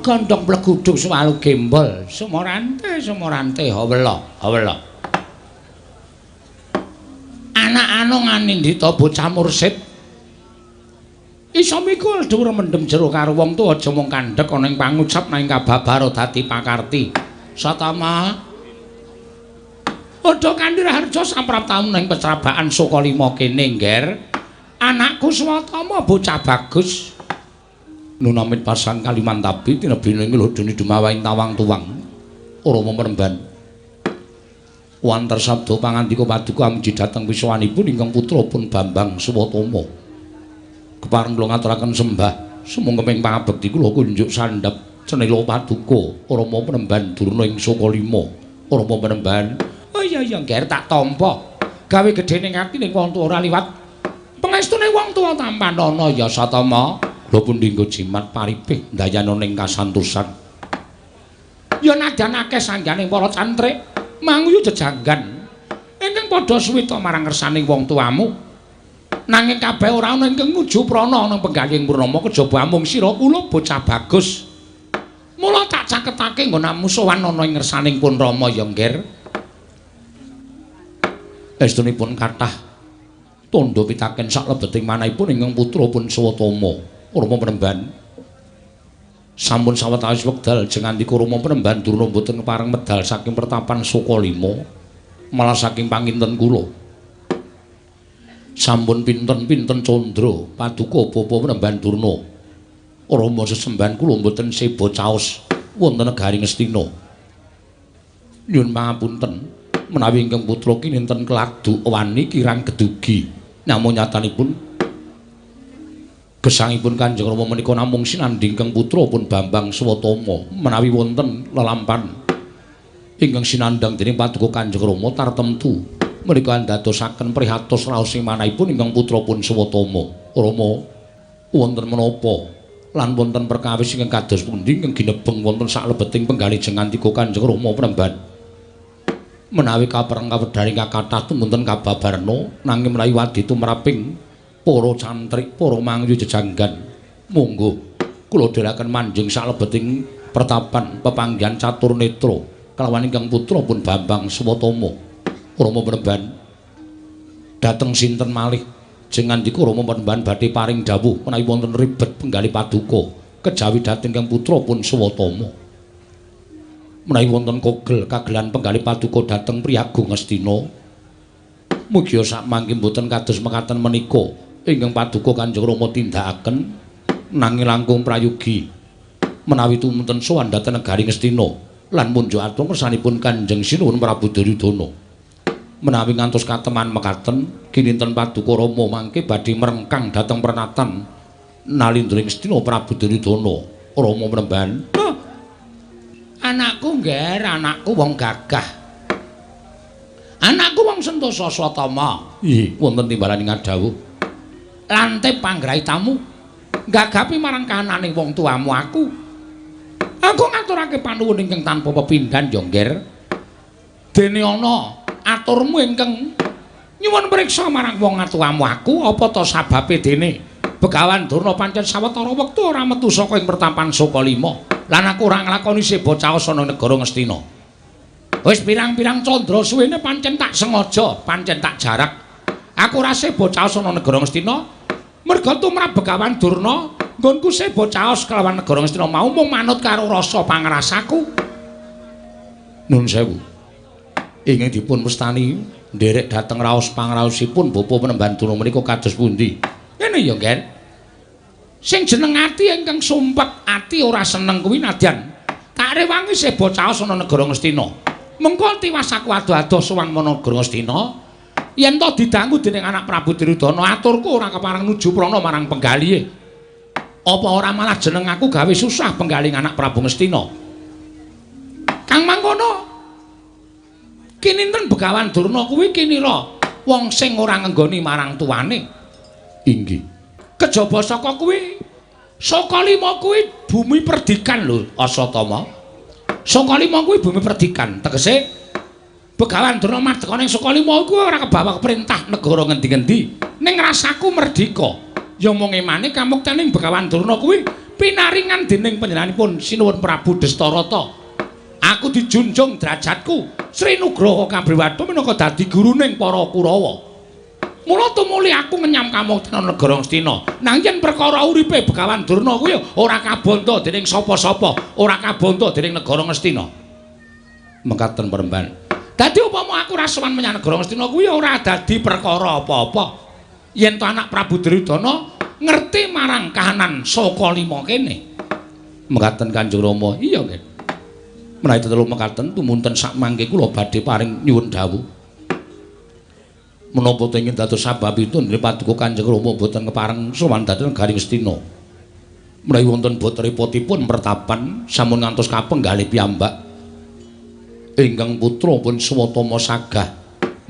Gondhong pleguduk suwalu gembol, sumorante sumorante hawela hawela. Anak anung anindita bocah mursid. Isa mikul dhuwur mendem jero karo wong tuwa aja mung kandhek ana ing pangucap nanging kababara dadi pakarti. Satama padha kanthi raharja sampraptamu ning pecrabaan Sukalima kene, Ngger. Anakku Swatama bocah bagus. Nunamit pasang Kalimantabi tinebina ing lodone dumawaing tawang tuwang. Rama Penemban. Wanter sabda pangandika paduka amuji dhateng wiswanipun ingkang putra pun Bambang Swatama. Kepareng kula ngaturaken sembah sumangga pangabekti kula kunjuk sandhap cenela paduka Rama Penemban Durna ing Sukalima. Rama Penemban. Oh iya iya Ngger tak tampa. Gawe gedhe ning ati ning wong tuwa ora liwat pangestune wong tuwa tampanana ya Satama. Lha pundi nggo jimat paripih ndayana ning kasantosan. Ya nadyan akeh sanggane para cantrik manguyu jejanggan ingkang padha suwita marang ngersaning wong tuamu. Nanging kabeh ora ana ingkang nuju prana ana penggalihing Purnama kejaba amung sira kula bocah bagus. Mula tak caketake nggonamu sowan ana ing ngersaning pun Rama ya Ngger. Estunipun kathah tandha pitaken saklebeting manahipun ingkang putra pun Swatama. Rama Penemban. Sampun sawetawis wekdal jeng andika Rama Penemban Durna mboten kepareng medal saking pertapan Sukalima malah saking panginten kula. Sampun pinten-pinten candra paduka bapa Penemban Durna. Rama sesembahan kula mboten seba caos wonten negari Ngastina. Nyuwun pangapunten menawi ingkang putra kininten keladuk wani kirang gedugi. Namung nyatanipun gesangipun Kanjeng Rama menika namung sinandhing ingkang putra pun Bambang Swatama menawi wonten lelampan ingkang sinandhang dening paduka Kanjeng Rama tartemtu menika andadosaken prihatos raos ing manahipun ingkang putra pun Swatama. Rama wonten menapa lan wonten perkawis ingkang kados pundi ingkang ginebeng wonten saklebeting penggalih jengandika Kanjeng Rama Penemban. Menawi kapereng kawedharing kathah tumunten kababarna nanging menawi wadi tumraping para cantrik, para mangyu jejanggan, monggo kula dherekaken manjing saklebeting pertapan pepanggihan catur netra kelawan ingkang putra pun Bambang Swatama. Rama Penemban dhateng sinten malih jeng ngandika Rama Penemban badhe paring dawuh menawi wonten ribet penggalih paduka kejawi dhateng ingkang putra pun Swatama. Menawi wonten kogel kagelan penggalih paduka dhateng Priyagung Ngastina, mugia sak mangke mboten kados mekaten menika ingkang paduka Kanjeng Rama tindakaken nanging langkung prayogi menawi tumunten sowan dhateng negari Ngastina lan munjuk atur kersanipun Kanjeng Sinuwun Prabu Duryudana. Menawi ngantos kateman mekaten kininten paduka Rama mangke badhe merengkang dhateng prenatan nalindra Ngastina Prabu Duryudana. Rama Penemban, anakku Ngger, anakku wong gagah, anakku wong sentosa Swatama. Ih, wonten timbalan ngadhawuh lantip panggraitamu gagapi marang kahanane wong tuamu aku. Aku ngaturake panuwun ingkang tanpa pepindhan ya Ngger. Dene ana aturmu ingkang nyuwun priksa marang wong tuamu aku, apa ta sababe dene Begawan Durna pancen sawetara wektu ora metu saka ing pertapan Sukalima lan aku ora nglakoni seba caos ana negara Ngastina. Wis pirang-pirang candra suwene pancen tak sengaja, pancen tak jarak. Aku ora seba caos ana negara Ngastina merga tumrap Begawan Durna nggonku seba caos kelawan negara Ngastina mau mung manut karo rasa pangrasaku. Nun sewu. Ingkang dipun wastani nderek dhateng raos pangraosipun Bapa Penemban Durna menika kados pundi? Ngene ya, Ngger. Sing jeneng ati ingkang sumpek ati ora seneng kuwi nadyan tak rewangi seba caos ana negara Ngastina. Mengko tiwas aku ado-ado sowan ana negara Ngastina, yen to didangu dening anak Prabu Duryudana, aturku ora kepareng nuju prana marang penggalihe. Apa ora malah jeneng aku gawe susah penggalih anak Prabu Ngastina. Kang mangkono kininten Begawan Durna kuwi kinira wong sing ora ngenggoni marang tuane. Inggih. Kejaba saka kuwi Sukalima kuwi bumi perdikan lho, Asatama. Sukalima kuwi bumi perdikan, tegese Begawan Durna mardeka ning Sukalima kuwi ora kebawa perintah negara ngendi-ngendi. Ning rasaku merdika. Ya mung emane kamuktening Begawan Durna kuwi Pinaringan dening panjenenganipun Sinuwun Prabu Destarata. Aku dijunjung derajatku Sri Nugraha Kabriwata minangka dadi guruning para Kurawa. Mula tumuli aku ngenyam kamukten negara Ngastina. Nanging yen perkara uripe Begawan Durna kuwi ora kabanta dening sapa-sapa, ora kabanta dening negara Ngastina. Mekaten Peremban. Dadi upama aku ora sowan menyang negara Ngastina kuwi ora dadi perkara apa-apa. Yen to anak Prabu Duryudana ngerti marang kahanan Saka Lima kene. Mekaten Kanjeng Rama. Iya nggih. Menawi tetelu mekaten tumunten sakmangke kula badhe paring nyuwun dawuh. Menapa tengin dados sababipun paduka Kanjeng Rama boten kepareng sowan dhateng negari Ngastina. Menawi wonten bot repotipun pertapan sampun ngantos kapenggalih piyambak. Ingkang putra pun Swatama sagah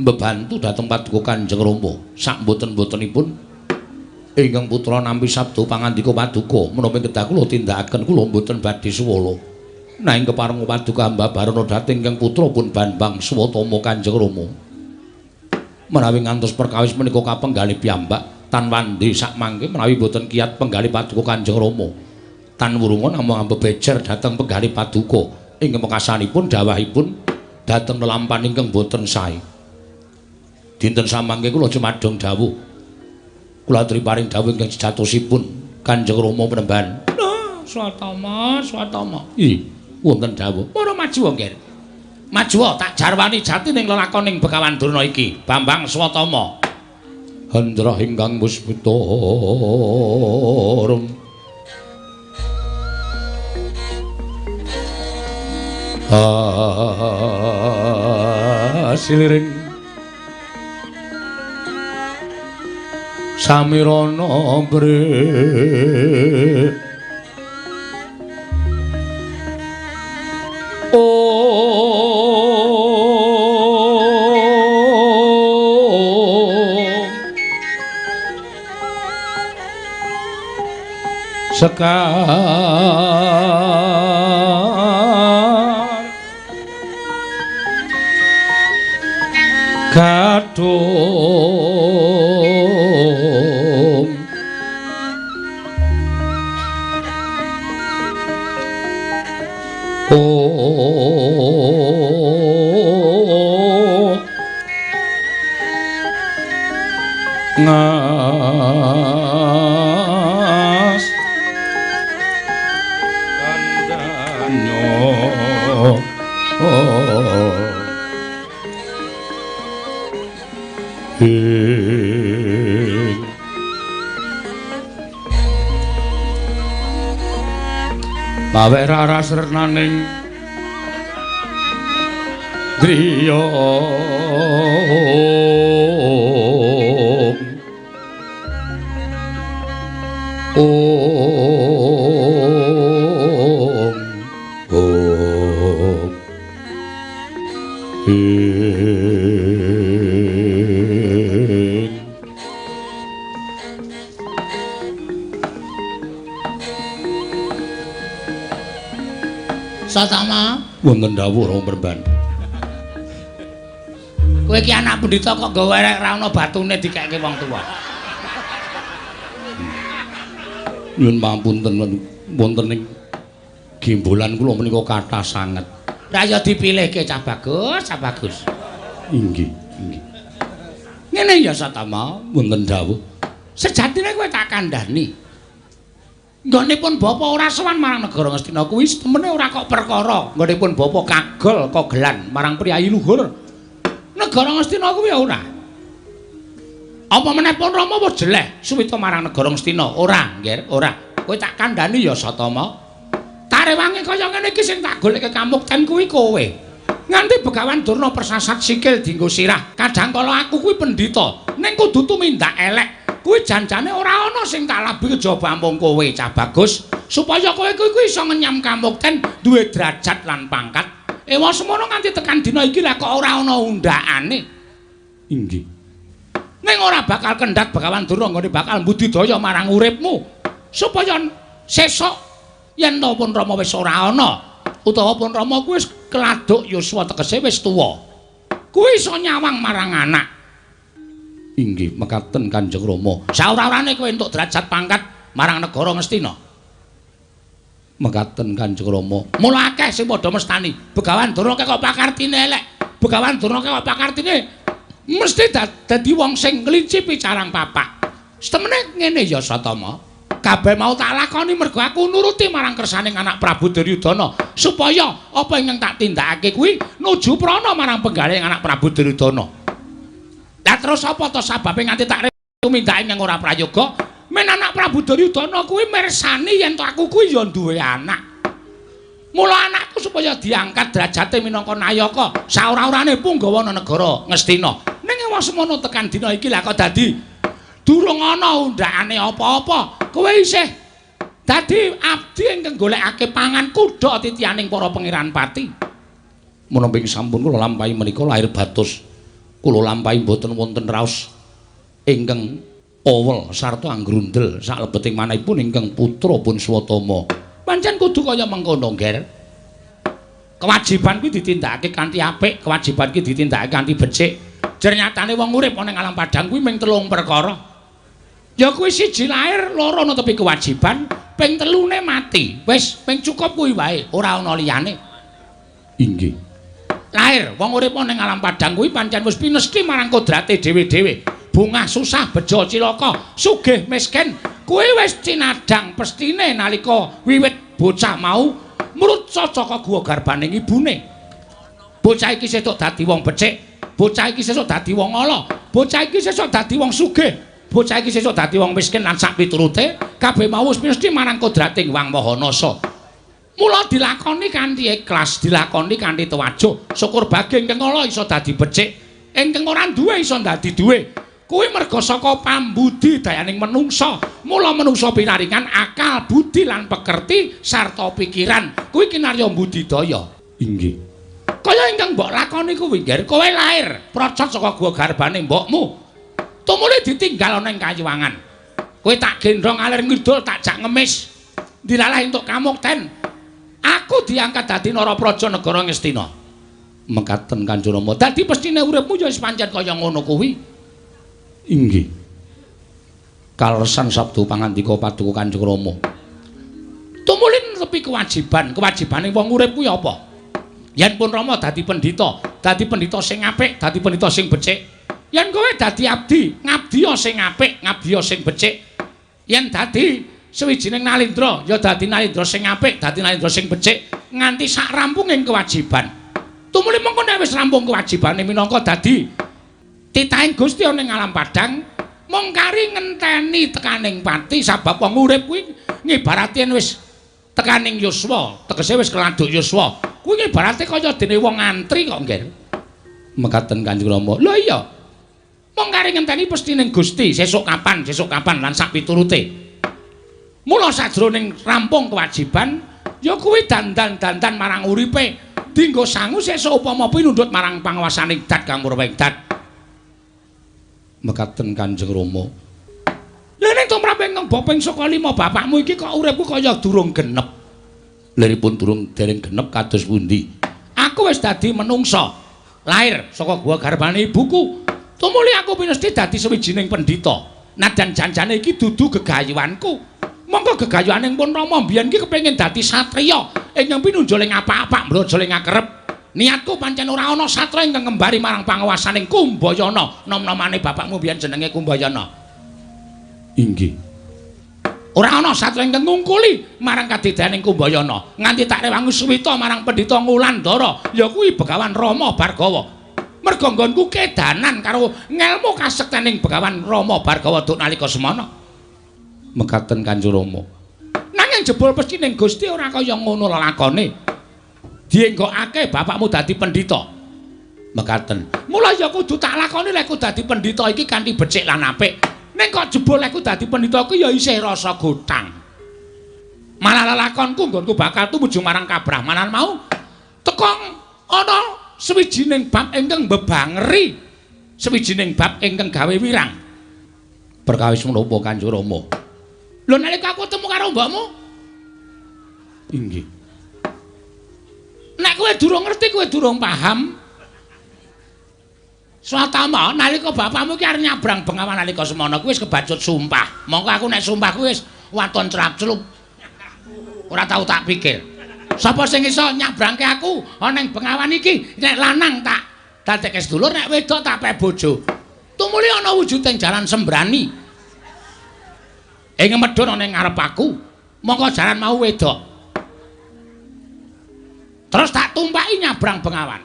mbebantu dhateng paduka Kanjeng Rama. Sak mboten-mbotenipun ingkang putra nampi sabda pangandika paduka menapa kedah kula tindakaken kula mboten badhe suwala. Nanging kepareng paduka hamba barana dhateng ingkang putra pun Bambang Swatama Kanjeng Rama. Menawi ngantos perkawis menika kapenggalih piyambak tan wandi sakmangke menawi mboten kiat penggalih paduka Kanjeng Rama. Tan wurunga namung ambebejer dhateng penggalih paduka ingkang pekasanipun dawahipun dhateng lelampan ingkang boten sae. Dinten samangke kula jumadong dawuh. Kula aturi paring dawuh ingkang sejatosipun Kanjeng Rama Penemban. Nah, Swatama, Swatama. Ih, wonten dawuh. Para maju, Ngger. Maju tak jarwani jatining lelakoning Begawan Durna iki, Bambang Swatama. Hendra ingkang muspita siliring samirana bre sekar gadung oh ngas kandanyo ing mawe raras renaning griya om om ing Satama wonten dawuh Rama Peremban. Kowe iki anak pendhita kok nggawa rek ra ana batune dikekke wong tuwa. Nyuwun pangapunten wonten ing gimbolan kula menika kathah sanget. Ra ya dipilihke cah bagus, cah bagus. Inggih, inggih. Ngene ya Satama, wonten dawuh. Sejatine kowe tak kandhani. Nggonipun bapa ora sowan marang negara Ngastina kuwi temene ora kok perkara. Nggonipun bapa kagol kogelan marang priyayi luhur. Negara Ngastina kuwi ora. Apa meneh pun Rama wis jeleh suwita marang negara Ngastina? Ora, Ngger, ora. Kowe tak kandhani ya Satama. Tarewange kaya ngene iki sing tak goleke kamukten kuwi kowe. Nganti Begawan Durna persasat sikil dienggo sirah. Kadang kala aku kuwi pendhita, ning kudu tumindak elek. Kuwi janjane ora ana sing tak labi kejaba amung kowe cah bagus, supaya kowe kuwi iso ngenyam kamukten duwe derajat lan pangkat. Ewa semono nganti tekan dina iki lah kok ora ana undakane. Inggih. Ning ora bakal kendhat Begawan Durna nggone bakal mbudidaya marang uripmu supaya sesuk yen to pun Rama wis ora ana utawa pun Rama kuwi wis keladuk yuswa tegese wis tuwa. Kuwi iso nyawang marang anak. Inggih mekaten Kanjeng Rama. Saora-orane kowe entuk derajat pangkat marang negara Ngastina. Mekaten Kanjeng Rama. Mula akeh sing padha mestani, Begawan Durna kok pakartine elek. Begawan Durna kok pakartine mesti dadi wong sing nglincipi carang papak. Setemene ngene ya Satama. Kabeh mau tak lakoni mergo aku nuruti marang kersaning anak Prabu Duryudana supaya apa ingkang tak tindakake kuwi nuju prana marang penggalih anak Prabu Duryudana. Lah terus apa to sababe nganti tak tumindake ingkang ora prayoga? Men anak Prabu Duryudana kuwi mirsani yen to aku kuwi ya duwe anak. Mula anakku supaya diangkat derajate minangka nayaka saora-orane punggawa negara Ngastina. Ning semono tekan dina iki lah kok dadi durung ana undhakane apa-apa. Kowe isih dadi abdi ingkang golekake pangan kuda titianing para pangeran pati. Menapa sampun kula lampahi menika lahir batos. Kula lampahi mboten wonten raos ingkang owel sarta anggrundel saklebeting manahipun ingkang putra pun Swatama. Pancen kudu kaya mengkono, Ngger. Kewajiban kuwi ditindakake kanthi apik, kewajiban kuwi ditindakake kanthi becik. Jernyatane wong urip ana ing alam padhang kuwi mung telung perkara. Ya kuwi siji lair, loro netepi kewajiban, ping telune mati. Wis, ping cukup kuwi wae, ora ana liyane. Inggih. Lair, wong urip ana ing alam padhang kuwi pancen wis pinesti marang kodrate dhewe-dhewe. Bungah susah, bejo cilaka, sugih miskin, kuwi wis cinadhang pestine nalika wiwit bocah mau mrutsa saka guwa garbaning ibune. Bocah iki sesuk dadi wong becik, bocah iki sesuk dadi wong ala, bocah iki sesuk dadi wong sugih, bocah iki sesuk dadi wong miskin lan sak piturute kabeh mau wis mesti marang kodrating Wang Maha Nasa. Mula dilakoni kanthi ikhlas, dilakoni kanthi tawajuh. Syukur bagi ingkang ala iso dadi becik, ingkang ora duwe iso dadi duwe. Kuwi merga saka pambudi dayaning menungsa. Mula menungsa pinaringan akal, budi lan pekerti sarta pikiran. Kuwi kinarya budidaya. Inggih. Kaya ingkang mbok lakoni kuwi, Ngger, kowe lair procot saka guwa garbane mbokmu. Tumuli ditinggal ana ing kayuwangan. Kowe tak gendhong alir ngidul, tak jak ngemis. Dilalah entuk kamukten. Aku diangkat dadi Narapraja negara Ngastina. Mekaten Kanjeng Rama. Dadi pestine uripmu ya wis pancen kaya ngono kuwi. Inggih. Kaleresan sabda pangandika paduka Kanjeng Rama. Tumuli netepi kewajiban, kewajibane wong urip kuwi apa? Yen pun Rama dadi pendhita, dadi pendhita sing apik, dadi pendhita sing becik. Yen kowe dadi abdi, ngabdiya sing apik, ngabdiya sing becik. Yen dadi sawijining nalindra, ya dadi nalindra sing apik, dadi nalindra sing becik, nganti sak rampunging kewajiban. Tumuli mengko nek wis rampung kewajibane minangka dadi titahing Gusti ana ing alam padhang, mung kari ngenteni tekaning pati sabab wong urip kuwi ngibarate wis tekaning yuswa, tegese wis keladuk yuswa. Kuwi ngibarate kaya dene wong ngantri kok, Ngger. Mekaten Kanjeng Rama. Lho iya. Mung kari ngenteni pestining Gusti, sesuk kapan lan sak piturute. Mula sajroning rampung kewajiban, ya kuwi dandan-dandan marang uripe, dinggo sangu sesuk upama pinundhut marang panguwasaning dat kang purwing dat. Mekaten Kanjeng Rama. Lha ning tumrap ingkang bapa ing saka lima bapakmu iki kok uripku kaya durung genep. Liripun durung dereng genep kados pundi? Aku wis dadi menungsa, lair saka guwa garbane ibuku. Tumuli aku pinesti dadi sawijining pendhita. Nadan janjane iki dudu gegayuhanku. Monggo gegayuhaning pun Rama mbiyen iki kepengin dadi satriya ingkang pinunjul ing apa-apa mbrojol ing akerep. Niatku pancen ora ana satra ingkang ngembari marang panguwasaning Kumbayana. Nom-nomane bapakmu mbiyen jenenge Kumbayana. Inggih. Ora ana satra ingkang ngungkuli marang kadidaning Kumbayana. Nganti tak rewangi suwita marang pendhita Ngulandara, ya kuwi Begawan Rama Bargawa. Merga nggonku kedanan karo ngelmu kasektening Begawan Rama Bargawa duk nalika semana. Mekaten Kanjeng Rama. Nanging jebul pestining Gusti ora kaya ngono lelakone. Dienggokake bapakmu dadi pendhita. Mekaten. Mula ya kudu tak lakoni lek dadi pendhita iki kanthi becik lan apik. Ning kok jebul lek dadi pendhita ku ya isih rasa gotang. Malah lelakonku nggonku bakal tumuju marang kabrahmanan mau teka ana sawijining bab ingkang mbebangeri, sawijining bab ingkang gawe wirang. Perkawis menapa Kanjeng Rama? Lho nalika aku temu karo mbokmu? Inggih. Nek kowe durung ngerti, kowe durung paham. Swatama, nalika bapakmu ki arep nyabrang Bengawan nalika semana kuwi wis kebacut sumpah. Mongko aku nek sumpah kuwi wis waton crap-clup. Ora tau tak pikir. Sapa sing iso nyabrangke aku ana ing Bengawan iki? Nek lanang tak dadekke sedulur, nek wedok tak pek bojo. Tumuli ana wujuding jaran sembrani. Ing medhun ana ing ngarep aku, mongko jaran mau wedok. Terus tak tumpaki nyabrang Bengawan.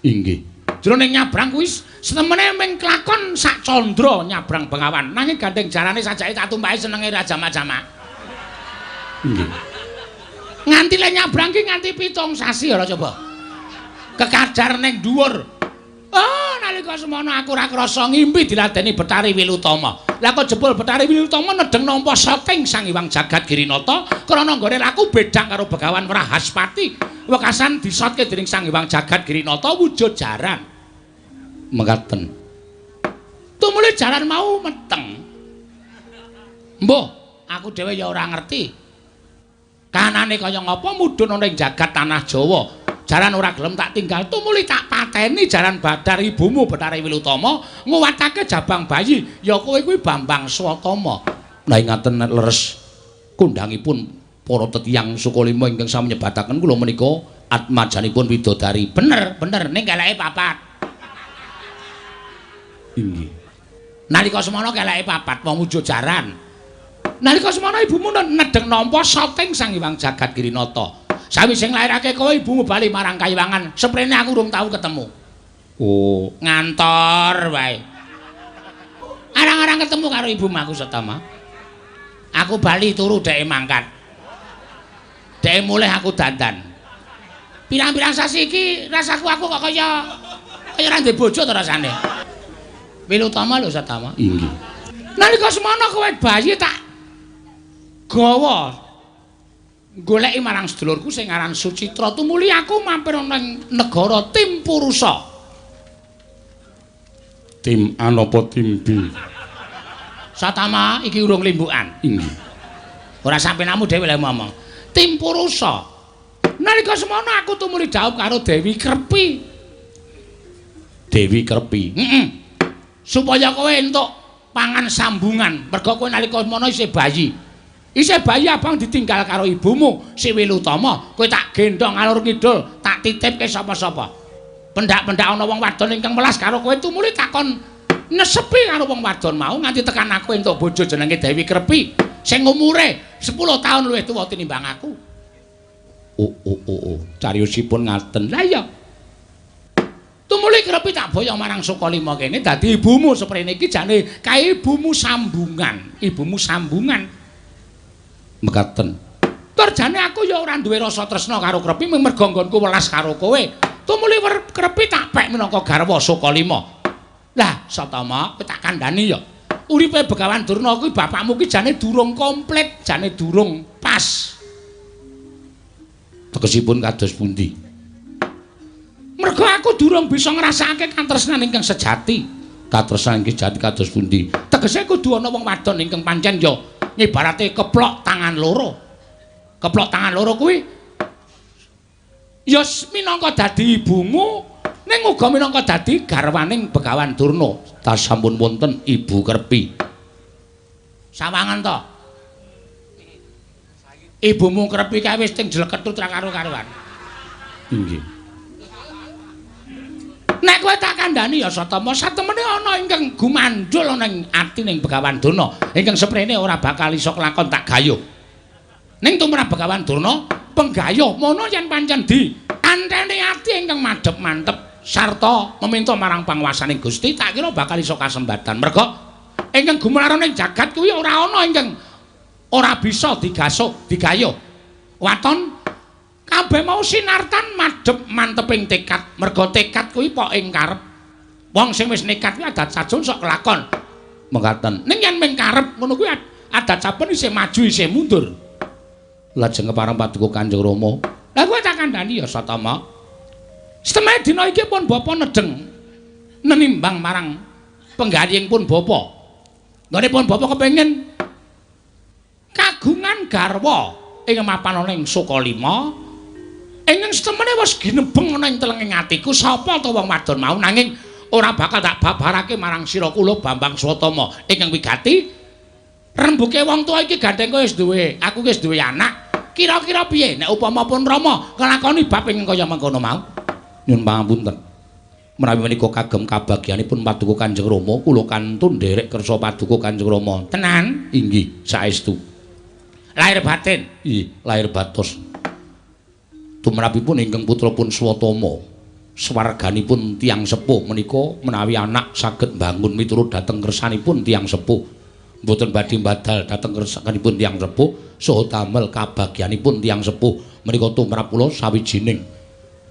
Inggih. Jroning nyabrang kuwi setemene ming klakon sak candra nyabrang Bengawan. Nanging gandeng jarane sajake tak tumpaki senenge ra jamak-jamak. Inggih. Nganti le nyabrang ki nganti 7 sasi ora coba. Kekadar ning dhuwur. Oh, nalika semono aku ora krasa ngimpi diladeni Bathari Wilutama. Lah kok jebul Bathari Wilutama nedheng nampa soting Sang Hyang Jagat Girinata krana nggone laku bedhang karo Begawan Wrahaspati. Wekasan disotke dening Sang Hyang Jagat Girinata wujud jaran. Mekaten. Tumuli jaran mau meteng. Mbuh, aku dhewe ya ora ngerti. Kanane kaya ngapa mudhun ana ing jagat tanah Jawa. Jaran ora gelem tak tinggal, tumuli tak pateni jaran Badar ibumu Bathari Wilutama nguwatake jabang bayi ya kowe kuwi Bambang Swatama. Nah ngaten leres kondhangipun para tetiyang Sukalima ingkang sami nyebataken kula menika atmajanipun widodari. Bener, bener ning keleke papat. Inggih. Nalika semono keleke papat wong wujud jaran. Nalika semono ibumu nedheng nampa soting Sang Hyang Jagat Girinata. Sawise nglairake kowe ibumu bali marang Kayiwangan, seprene aku urung tau ketemu. Oh, ngantor wae. Arang-arang ketemu karo ibumu aku Satama. Aku bali turu dheke mangkat. Dheke mulih aku dandan. Pirang-pirang sasi iki rasaku aku kok kaya kaya ora ndek bojo to rasane. Wilutama lho Satama. Inggih. Nalika semono kowe bayi tak gawa goleki marang sedulurku sing aran Sucitra, tumuli aku mampir ana ing negara Timpurusa. Tim A napa tim B? Satama iki urung limbukan. Inggih. Ora sampenamu dhewe lha ngomong. Timpurusa. Nalika semono aku tumuli dhaup karo Dewi Krepi. Dewi Krepi. Heeh. Supaya kowe entuk pangan sambungan, merga kowe nalika semono isih bayi. Isih bayi abang ditinggal karo ibumu si Wilutama, kowe tak gendhong ngalor ngidul, tak titipke sapa-sapa. Pendak-pendak ana wong wadon ingkang melas karo kowe tumuli takon nesepi karo wong wadon mau nganti tekan aku entuk bojo jenenge Dewi Krepi sing umure 10 taun luwih tuwa tinimbang aku. Oh oh oh oh, cariyosipun ngaten. Lah iya. Tumuli Krepi tak boyong marang Sukalima kene dadi ibumu seprene iki jane kae ibumu sambungan, ibumu sambungan. Mekaten. Tur jane aku ya ora duwe rasa tresna karo Krepi mung merga nggonku welas karo kowe. Tumuli Krepi tak pek minangka garwa Sukalima. Lah Satama, kowe tak kandhani ya. Uripe Begawan Durna kuwi bapakmu ki jane durung komplit, jane durung pas. Tegesipun kados pundi? Merga aku durung bisa ngrasakake katresnan ingkang sejati. Katresnan ingkang sejati kados pundi? Tegese kudu ana wong wadon ingkang pancen ya ngibarate keplok tangan loro. Keplok tangan loro kuwi ya minangka dadi ibumu, ning uga minangka dadi garwaning Begawan Durna. Tas sampun wonten Ibu Krepi. Sawangan to. Ibumu Krepi kae wis ting jleketut ra karo-karuan. Inggih. Nek kowe tak kandhani ya Satama, satemene ana ingkang gumandul ana ing atining Begawan Durna, ingkang seprene ora bakal iso kelakon tak gayuh. Ning tumrap Begawan Durna, penggayuh mono yen pancen di antene ati ingkang madhep mantep sarta meminta marang panguwasaning Gusti, tak kira bakal iso kasembatan. Merga ingkang gumalar ing jagat kuwi ora ana ingkang ora bisa digasuk, digayuh. Waton kabeh mau sinartan madhep manteping tekad. Merga tekad kuwi pok ing karep. Wong sing wis nekat kuwi adat sajun sok kelakon. Mekaten. Ning yen ming karep ngono kuwi adat saben isih maju isih mundur. Lajeng kepareng paduka Kanjeng Rama. Lah kowe tak kandhani ya Satama. Setemene dina iki pun bapa nedheng nenimbang marang penggalihing pun bapa. Nggone pun bapa kepengin kagungan garwa ing mapan ana ing Sukalima. Ingkang setemene wis ginebeng ana ing telenging atiku sapa ta wong wadon mau, nanging ora bakal tak babarake marang sira kula Bambang Swatama ingkang wigati. Rembuke wong tuwa iki gandeng kowe wis duwe, aku wis duwe anak. Kira-kira piye nek upama pun Rama nglakoni bab ingkang kaya mengkono mau? Nyuwun pangapunten. Menawi menika kagem kabagyanipun Paduka Kanjeng Rama, kula kantun nderek kersa Paduka Kanjeng Rama. Tenan? Inggih, saestu. Lahir batin? Inggih, lahir batos. Tumrapipun ingkang putra pun Swatama, swarganipun tiyang sepuh menika menawi anak saged mbangun miturut dhateng kersanipun tiyang sepuh, mboten badhe mbadal dhateng kersanipun tiyang sepuh saha damel kabagyanipun tiyang sepuh menika tumrap kula sawijining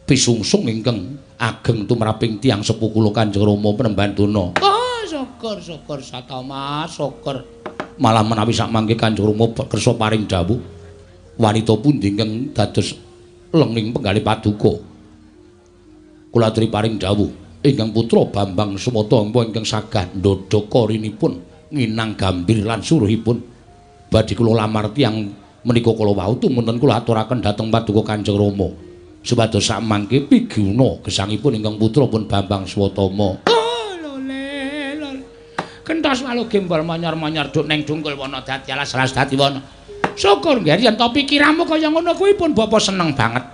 pisungsung ingkang ageng tumraping tiyang sepuh kula Kanjeng Rama Penemban Durna. Oh, syukur syukur Satama, syukur. Malah menawi sakmangke Kanjeng Rama kersa paring dawuh wanita pundi ingkang dados lenging penggalih paduka. Kula aturi paring dawuh ingkang putra Bambang Swatama ingkang sagah ndhodha korinipun nginang gambir lan suruhipun badhe kula lamar tiyang menika kala wau tumunten kula aturaken dhateng Paduka Kanjeng Rama supados sakmangke piguna gesangipun ingkang putra pun Bambang Swatama. Oh lole lole kentos walu gembol manyar-manyar duk neng dungkul wana dadi alas alas dadi wana. Syukur nggih yen to pikiranmu kaya ngono kuwi pun bapa seneng banget.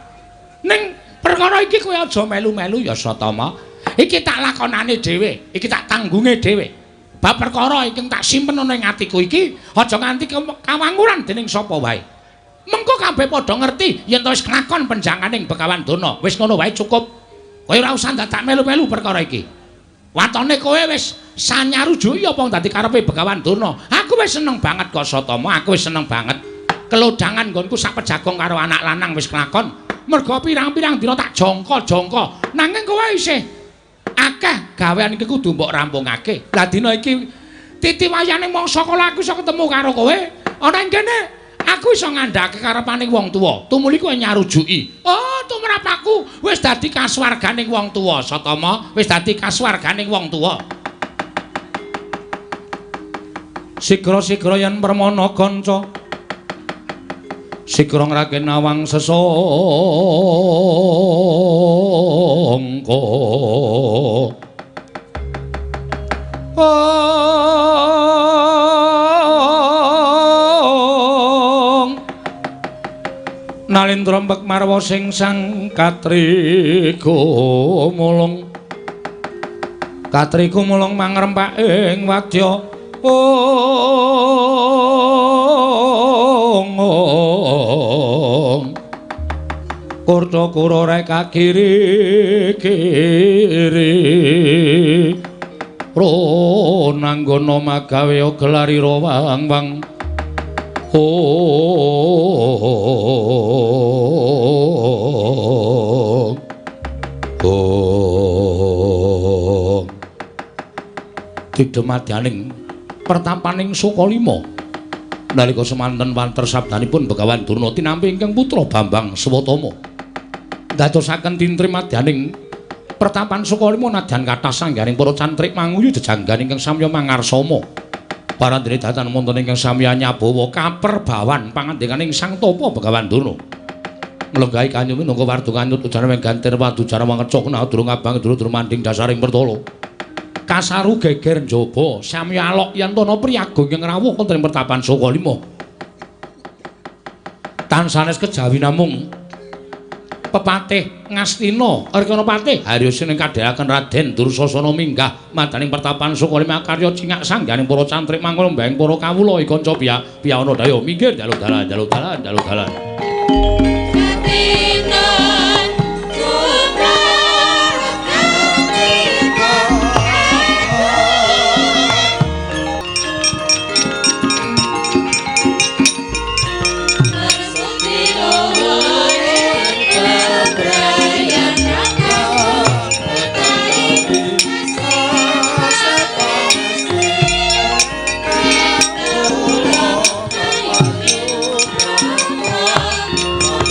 Ning perkara iki kowe aja melu-melu ya Satama. Iki tak lakonane dhewe, iki tak tanggunge dhewe. Bab perkara iki tak simpen ana ing atiku iki aja nganti kawanguran dening sapa wae. Mengko kabeh padha ngerti yen to wis kelakon penjanganing Begawan Durna. Wis ngono wae cukup. Kowe ora usah dadak melu-melu perkara iki. Watone kowe wis sanyarujuki apa dadi karepe Begawan Durna. Aku wis seneng banget kok Satama, aku wis seneng banget. Kelodhangan nggonku sak pejagong karo anak lanang wis kelakon. Mergo pirang-pirang dina tak jongko-jongko. Nanging kowe isih akeh gawean iki kudu mbok rampungake. Lah dina iki titiwayane mangsa kala aku iso ketemu karo kowe, ana ing kene aku iso ngandhake karepaning wong tuwa. Tumuli kowe nyarujuki. Oh, tumrap aku wis dadi kasuwarganing wong tuwa, Satama, wis dadi kasuwarganing wong tuwa. Sigra-sigra yen permana kanca, sigra ngraken awang sesangka. Nalindra mbek marwa sing sang katriga mulung, katriga mulung mangrempak ing wadya. Kurta kura reka kiri kiri ronanggana magawe gelari rawang wang. Didemadyaning pertapaning Sukalima nalika semanten wanter sabdanipun Begawan Durna tinampi ingkang putra Bambang Swatama ndadosaken tintrim madyaning pertapan Sukalima nadyan kathah sanggaring para cantrik manguyu jejanggan ingkang samya mangarsama. Parandene datan wonten ingkang samya nyabawa kaperbawan pangandikaning Sang Tapa Begawan Durna. Nglenggahi kanyu minangka wardu kanyut ujar menggantir wadu jara mangecok durung abang durung manding dasaring pertala. Kasaru geger njaba samya alok yen tana priyaga ingkang rawuh wonten ing pertapan Sukalima. Tansanes kejawi namung pepatih Ngastina Arkana Patih Haryosena kadheraken Raden Dursasana minggah madaning pertapan Sukalima karya cingak sangganing para cantrik mangkono mbahing para kawula kanca piyana daya minggir jaluk dalan jaluk dalan jaluk dalan. Oh,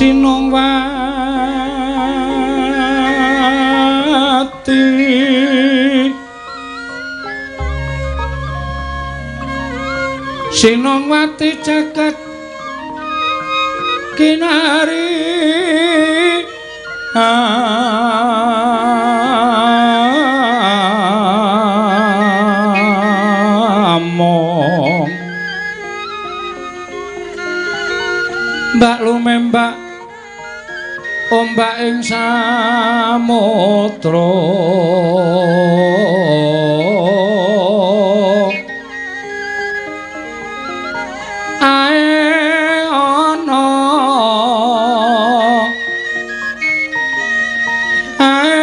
Sinongwati Sinongwati jagat kinari among mbak lumembak ombak ing samudra ae ana ae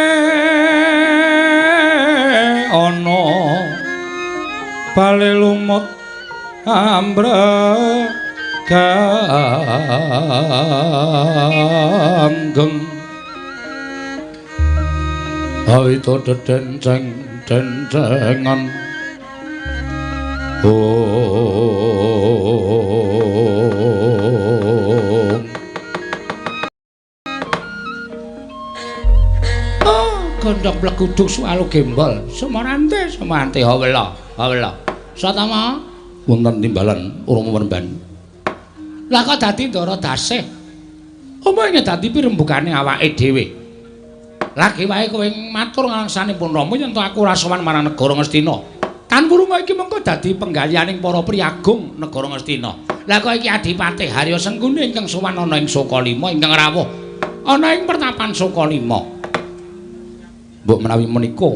ana bale lumut ambrek ganggeng awita dedenceng dencengan oh gondok bleguduk suwalu gembol sumarante sumarante hawela hawela satama wonten timbalan Rama Penemban. Lah kok dadi Ndara Dasih? Omonge dadi pirembugane awake dhewe. Lagi wae kowe matur nglangsanipun Rama yen to aku ora sowan marang negara Ngastina. Tan wurunga iki mengko dadi penggalihaning para priyagung negara Ngastina. Lah kok iki Adipati Harya Sengkuni ingkang sowan ana ing Sukalima ingkang rawuh ana ing pertapan Sukalima. Mbok menawi menika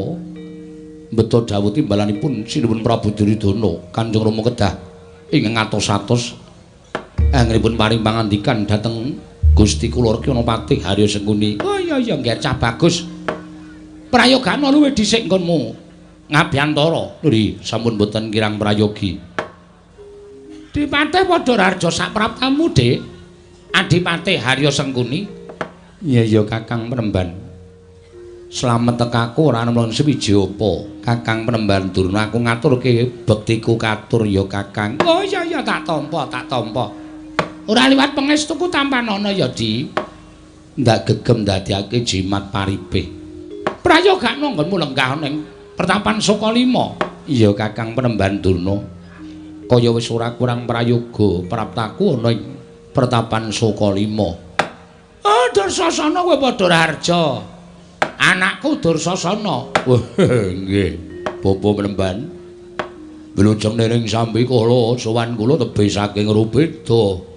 mbeta dawuh timbalanipun Sinuwun Prabu Duryudana Kanjeng Rama kedah ingkang atos-atos anggenipun paring pangandikan dhateng Gusti kula Kyonopati Harya Sengkuni. Oh iya iya nggih cah bagus. Prayogana luwih dhisik nggonmu ngabyantara. Lho sampun mboten kirang prayogi. Dipatih padha raharja sapraptamu, Dik. Adipati Harya Sengkuni. Iya iya Kakang Penemban. Slamet tekaku ora ana sewiji apa. Kakang Penemban Durna aku ngaturke bektiku katur ya Kakang. Oh iya iya tak tampa, tak tampa. Ora liwat pangestuku tampanana ya, Di. Ndak gegem ndadekake jimat paripih. Prayogakno nggonmu lenggah ning pertapan Sukalima. Iya Kakang Penemban Durna. Kaya wis ora kurang prayoga praptaku ana ing pertapan Sukalima. Oh, Dursasana kowe padha raharja. Anakku Dursasana. Nggih, Bapa Penemban. Wilujeng niring sambi kula sowan kula tebih saking rubeda.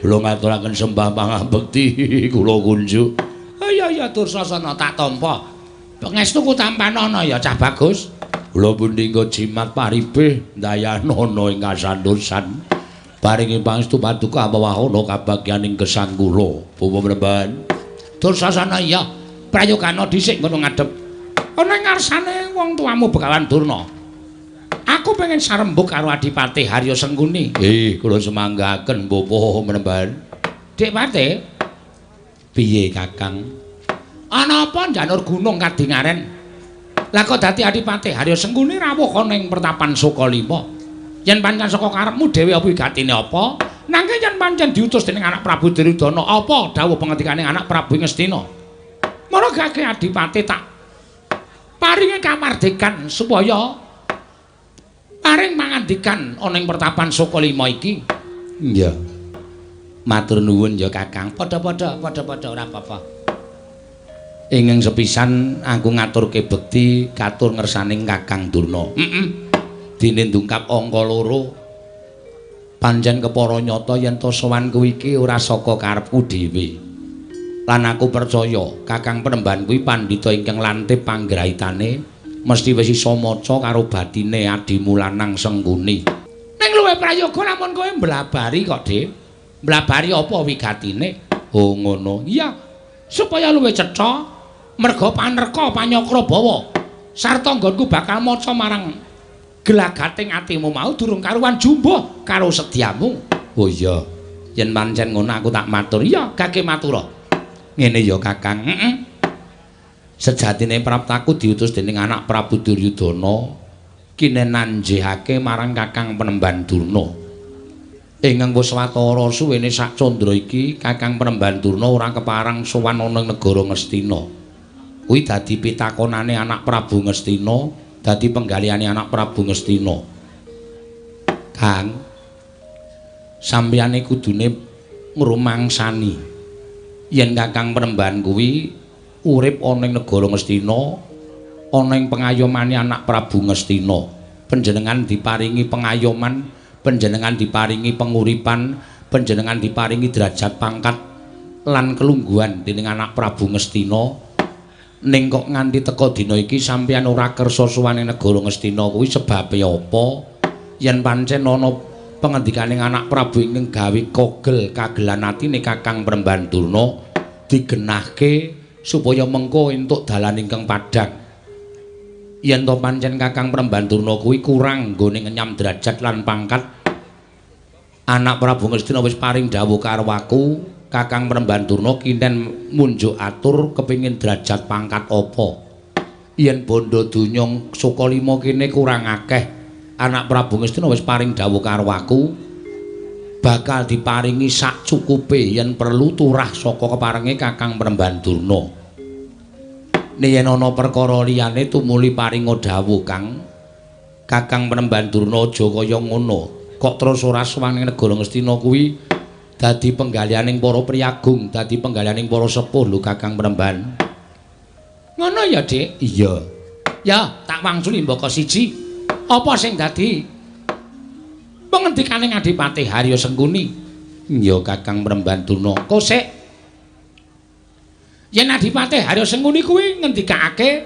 Kula ngaturaken sembah pangabekti kula kunjuk. Oh iya iya Dursasana tak tampa. Pangestuku tampanana ya cah bagus. Kula pundi nggo jimat paripih ndayanana ing kasantosan. Paringi pangestu paduka awahana kabagyaning gesang kula. Bapa Penemban. Dursasana iya, prayogana dhisik ngono ngadhep. Ana ing ngarsane wong tuamu Begawan Durna. Aku pengen sarembug karo Adipati Harya Sengkuni. Kula semanggaken Bapa Penemban. Dik Pati, piye Kakang? Ana apa njanur gunung kadingaren? Lah kok dadi Adipati Harya Sengkuni rawuh ana ing pertapan Sukalima. Yen pancen saka karepmu dhewe apa wigatine apa? Nanging yen pancen diutus dening anak Prabu Duryudana, apa dawuh pengendikane anak Prabu Ngastina? Mara gage Adipati tak paringi kamardikan supaya paring pangandikan ana ing pertapan Sukalima iki. Iya. Matur nuwun ya Kakang. Padha-padha, padha-padha ora apa-apa. Ingkang sepisan aku ngaturke bekti katur ngersaning Kakang Durna. Heeh. Dene ndungkap angka 2. Pancen kepara nyata yen to sowanku iki ora saka karepku dhewe. Lan aku percaya Kakang Penemban kuwi pandhita ingkang lantip panggraitane mesti wis iso maca karo batine adimu lanang Sengkuni. Ning luwih prayoga lamun kowe mblabari kok, Dik. Mblabari apa wigatine? Oh ngono. Iya. Supaya luwih cetha merga panerka panyakra bawa sarta nggonku bakal maca marang gelagating atimu mau durung karuan jumbuh karo sedyamu. Oh iya. Yen pancen ngono aku tak matur. Iya, gage matura. Ngene ya Kakang. Heeh. Sejatine praptaku diutus dening anak Prabu Duryudana kine nanjihake marang Kakang Penemban Durna. Ingkang wis watara suwene sak candra iki Kakang Panembahan Durna ora keparang sowan ana ing negara Ngastina. Kuwi dadi pitakonane anak Prabu Ngastina, dadi penggalihane anak Prabu Ngastina. Kang, sampeyane kudune ngrumangsani yen Kakang Panembahan kuwi urip ana ing negara Ngastina, ana ing pengayomane anak Prabu Ngastina. Panjenengan diparingi pengayoman, panjenengan diparingi penguripan, panjenengan diparingi derajat pangkat lan kelungguhan dening anak Prabu Ngastina. Ning kok nganti teka dina iki sampeyan ora kersa sowan ing negara Ngastina kuwi sebabe apa? Yen pancen ana pengendikaning anak Prabu ingkang gawe kogel kagelan atine Kakang Panembahan Durna digenahke supaya mengko entuk dalan ingkang padhang. Yen to pancen Kakang Panembahan Durna kuwi kurang nggone ngenyam derajat lan pangkat, anak Prabu Ngastina wis paring dawuh karo aku, Kakang Panembahan Durna kinten munjuk atur kepingin derajat pangkat apa. Yen bondo donya Sukalima kene kurang akeh, anak Prabu Ngastina wis paring dawuh karo aku bakal diparingi sak cukupe yen perlu turah saka keparenge Kakang Panembahan Durna. Nek yen ana perkara liyane tumuli paringa dawuh Kang. Kakang Panembahan Durna aja kaya ngono. Kok terus ora sowan ing negara Ngastina kuwi dadi penggalihaning para priyagung, dadi penggalihaning para sepuh lho Kakang Panembahan. Ngono ya, Dik? Iya. Ya, tak wangsuli mbaka siji. Apa sing dadi pengendikaning Adipati Harya Sengkuni? Ya Kakang Panembahan Durna. Kosek yen Adipati Harya Sengkuni kuwi ngendikake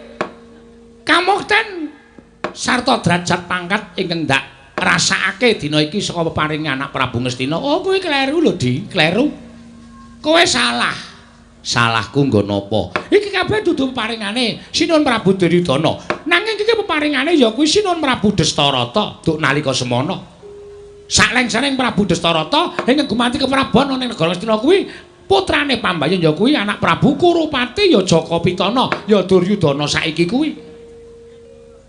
kamukten sarta derajat pangkat ingkang ndak rasakake dina iki saka peparinge anak Prabu Ngastina. Oh, kowe kleru lho, Di, kleru. Kowe salah. Salahku nggo napa? Iki kabeh dudu peparingane Sinuhun Prabu Duryudana. Nanging iki peparingane ya kuwi Sinuhun Prabu Destarata duk nalika semana. Saklengsereng Prabu Destarata ingkang gumanti keprabon ana ing negara Ngastina kuwi putrane Pambayun ya kuwi anak Prabu Kurupati ya Jaka Pitana ya Duryudana saiki kuwi.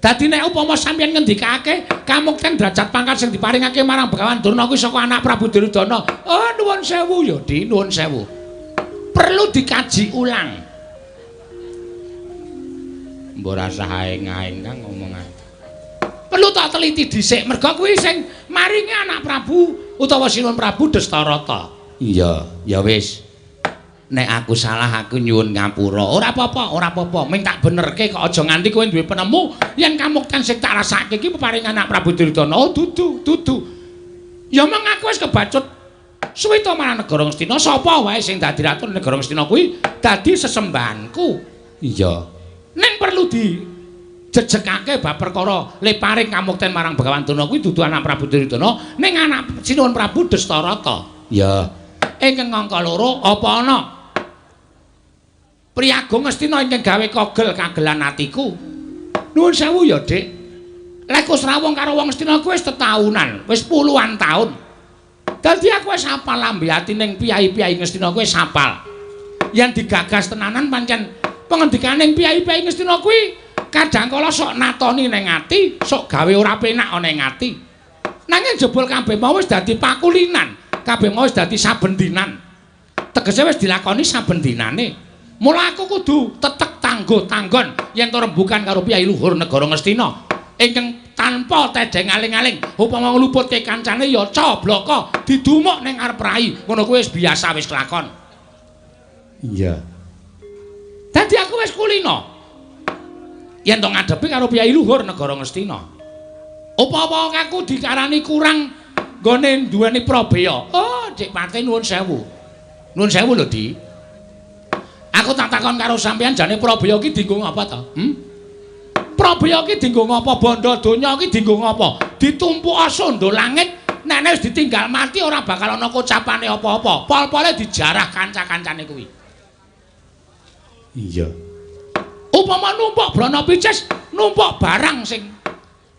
Dadi nek upama sampeyan ngendikake kamukten derajat pangkat sing diparingake marang Begawan Durna kuwi saka anak Prabu Duryudana. Oh, nuwun sewu ya, Di, nuwun sewu. Perlu dikaji ulang. Mbok rasah aeng-aeng Kang omongan. Perlu tak teliti dhisik merga kuwi sing maringi anak Prabu utawa Sinuhun Prabu Destarata. Iya, ya wis. Nek aku salah aku nyuwun ngapura. Ora apa-apa, ora apa-apa. Ming tak benerke kok aja nganti kowe duwe penemu yen kamukten sing tak rasake iki peparingan anak Prabu Duryudana. Oh, dudu, dudu. Ya meng aku wis kebacut suwita marang negara Ngastina, sapa wae sing dadi ratu negara Ngastina kuwi dadi sesembahanku. Iya. Ning perlu dijejekake bab perkara le paring kamukten marang Begawan Durna kuwi dudu anak Prabu Duryudana, ning anak Sinuhun Prabu Destarata. Iya. Ingkang angka loro apa ana Priyagung Ngastina ingkang gawe kogel kagelan atiku? Nuwun sewu ya, Dik. Lek srawung karo wong Ngastina kuwi wis tetaunan, wis puluhan taun. Dadi aku wis hafal lambe atining piyai-piyai Ngastina kuwi wis hafal. Yen digagas tenanan pancen pengendikaning piyai-piyai Ngastina kuwi kadang kala sok natoni ning ati, sok gawe ora penak ana ing ati. Nanging jebul kabeh mau wis dadi pakulinan, kabeh mau wis dadi saben dinan. Tegese wis dilakoni saben dinane. Mula aku kudu tetek tangguh tanggon yen to rembukan karo piyai luhur negara Ngastina ingkang tanpa tedheng aling-aling upama ngluputke kancane ya coblaka didumuk ning ngarep rai ngono kuwi wis biasa wis kelakon. Iya. Dadi aku wis kulino yen to ngadepi karo piyai luhur negara Ngastina. Upama aku dikarani kurang nggone duweni prabeya. Oh, Dik Pati nuwun sewu. Nuwun sewu lho, Di. Aku tak takon karo sampeyan jane prabeya iki dienggo ngapa ta? Hmm? Prabeya iki dienggo ngapa? Bondo donya iki dienggo ngapa? Ditumpuk sondo langit, nek wis ditinggal mati ora bakal ana kocapane apa-apa. Pol-pole dijarah kanca-kancane kuwi. Iya. Upama numpuk brana picis, numpuk barang sing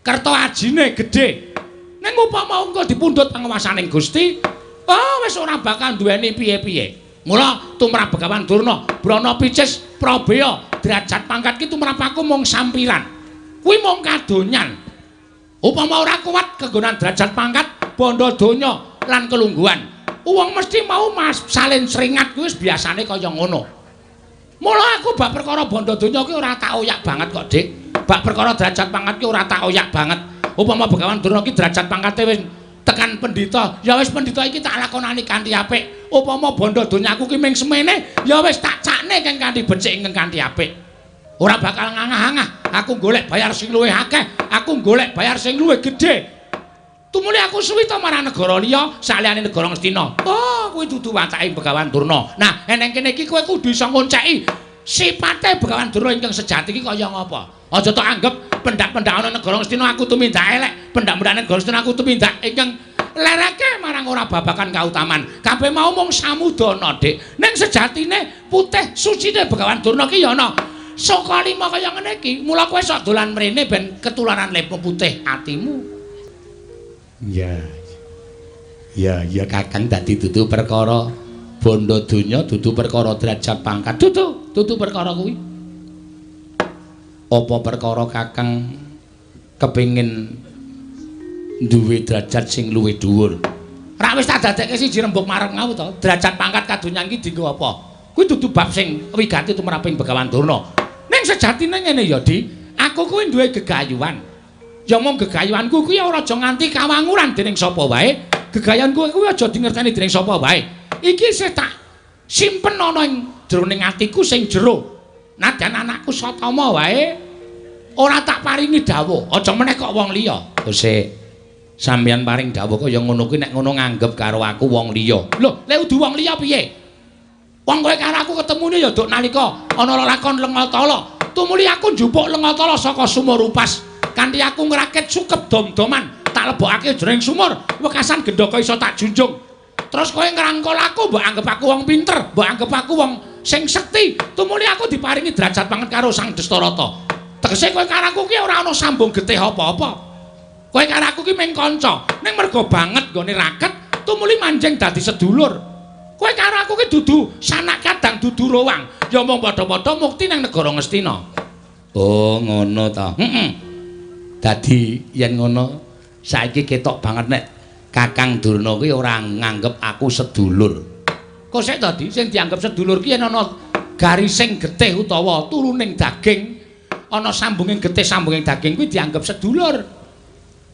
kerta ajine gedhe. Ning upama engko dipundhut panguwasaning Gusti, oh wis ora bakal duweni piye-piye. Mula tumrap Begawan Durna, brana picis, prabeya, derajat pangkat ki tumrap aku mung sampiran. Kuwi mung kadonyan. Upama ora kuat kenggonan derajat pangkat, bondo donya, lan kelungguhan. Wong mesti mau mas salin seringat kuwi wis biasane kaya ngono. Mula aku bab perkara bondo donya ki ora tak oyak banget kok, Dik. Bab perkara derajat pangkat ki ora tak oyak banget. Upama Begawan Durna ki derajat pangkate wis tekan pendhita, ya wis pendhita iki tak lakonani kanthi apik. Upama bondo donyaku ki ming semene, ya wis tak cakne keng kanthi becik ingkang kanthi apik. Ora bakal ngangah-angah, aku golek bayar sing luwih akeh, aku golek bayar sing luwih gedhe. Tumuli aku suwi to marang negara liya saliyane negara Ngastina. Oh, kuwi dudu watake Begawan Durna. Nah, eneng kene iki kowe kudu iso ngonceki sipate Begawan Durna ingkang sejati iki kaya ngapa. Aja tok anggep pendak-pendak ana negara Ngastina aku tumindak elek, pendak-pendak negara Ngastina aku tumindak ingkang lereke marang ora babakan kautaman. Kabeh mau mung samudana, Dik. Ning sejatine putih sucine Begawan Durna ki ya ana Sukalima kaya ngene iki. Mula kowe sok dolan mrene ben ketularan lepo putih atimu. Ya. Ya, ya Kakang dadi dudu perkara bondo donya, dudu perkara derajat pangkat. Dudu, dudu perkara kuwi. Apa perkara Kakang kepengin duwe derajat sing luwih dhuwur? Rak wis tak dadekke siji rembug marep ngau to. Derajat pangkat kadonyan iki dienggo apa? Kuwi dudu bab sing wigati tumraping Begawan Durna. Ning sejatine ngene ya, Di. Aku kuwi duwe gegayuhan. Ya mung gegayuhanku kuwi ora aja nganti kawanguran dening sapa wae. Gegayuhanku kuwi aja dingerteni dening sapa wae. Iki isih tak simpen ana ing jroning atiku sing jero. Nadyan anakku Satama wae ora tak paringi dawuh, aja meneh kok wong liya. Sik. Sampeyan paring dawuh kaya ngono kuwi nek ngono nganggep karo aku wong liya. Lho, lek udu wong liya piye? Wong kowe karo aku ketemune ya duk nalika ana lelakon Lengatala. Tumuli aku njupuk Lengatala saka sumur upas. Kanthi aku ngrakit sukep dom-doman, tak lebokake jroning sumur, wekasan gendaka iso tak junjung. Terus kowe ngrangkul aku, mbok anggep aku wong pinter, mbok anggep aku wong sing sekti. Tumuli aku diparingi derajat banget karo Sang Destarata. Tegese kowe karo aku ki ora ana sambung getih apa-apa. Kowe karo aku ki mung kanca, ning mergo banget nggone raket, tumuli manjing dadi sedulur. Kowe karo aku ki dudu sanak kadang dudu rowang, ya mung padha-padha mukti nang negara Ngastina. Oh, ngono ta. Heeh. Dadi yen ngono saiki ketok banget nek Kakang Durna kuwi ora nganggep aku sedulur. Kok sik to, Di? Sing dianggep sedulur ki yen ana garising getih utawa turuning daging, ana sambunging getih sambunging daging kuwi dianggep sedulur.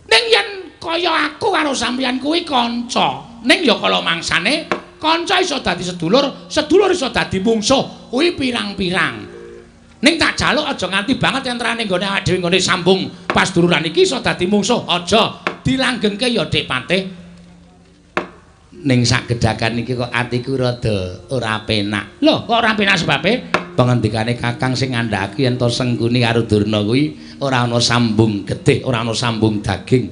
Ning yen kaya aku karo sampeyan kuwi kanca, ning ya kala mangsane kanca iso dadi sedulur, sedulur iso dadi mungsuh, kuwi pirang-pirang. Ning tak jaluk aja nganti banget entrane nggone awake dhewe nggone sambung pasduluran iki iso dadi mungsuh, aja dilanggengke ya Dik Patih. Ning sak gedhakan iki kok atiku rada ora penak. Lho, kok ora penak sebabe? Pengendikane Kakang sing ngandhakake yen to Sengkuni karo Durna kuwi ora ana sambung getih, ora ana sambung daging.